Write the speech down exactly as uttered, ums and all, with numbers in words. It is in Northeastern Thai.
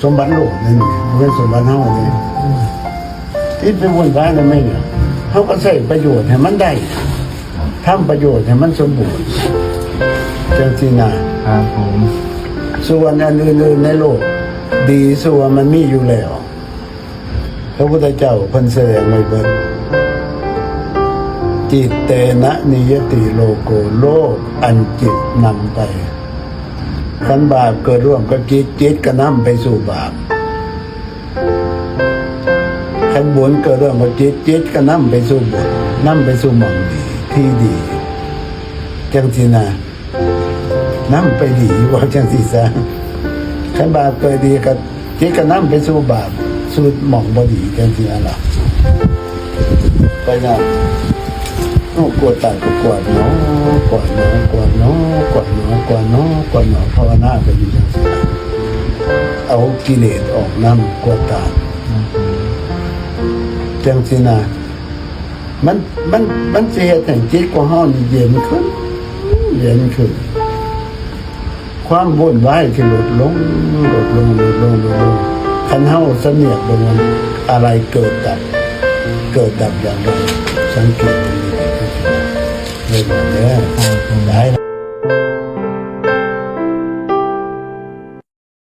สมบัติโลกนั่นเอง บ่แม่นสมบัติเฮาเด้ ที่ไปวุ่นวายนั่นแม่นหยัง เฮาก็ใช้ประโยชน์ให้มันได้ ทำประโยชน์ให้มันสมบูรณ์ จังซี่นะ ครับผม ส่วนอันอื่นๆในโลก ดีส่วนมันมีอยู่แล้ว พระพุทธเจ้าเพิ่นแสดงไว้เบิด จิตเตนะนิยติโลโก โลกอันจิตนำไป คันบาปเกิดร่วมกับจิต จิตก็นำไปสู่บาป คันบุญเกิดร่วมกับจิต จิตก็นำไปสู่บุญ นำไปสู่หม่องดี ที่ดี จังซี่นะ นำไปดี ว่าจังซี่ซะ คันบาปเกิดดีก็ จิตก็นำไปสู่บาป สู่หม่องบ่ดี จังซี่นั่นล่ะ ไปนะ โอ้ กวดตาก็กวดหนอ กวดหนอ กวดหนอ กวดหนอ กวดหนอ กวดหนอ ภาวนาไปอยู่จังซี่ล่ะ เอากิเลสออกนำ กวดตา จังซี่นะ มัน มัน มันสิเฮ็ดให้จิตของเฮานี่เย็นขึ้น เย็นขึ้น ความวุ่นวายสิลดลง ลดลง ลดลง ลดลง คันเฮาสำเนียกเบิ่งมัน อะไรเกิดดับ เกิดดับอย่างไร สังเกตดูดีๆ เด้อ ครับผม หลาย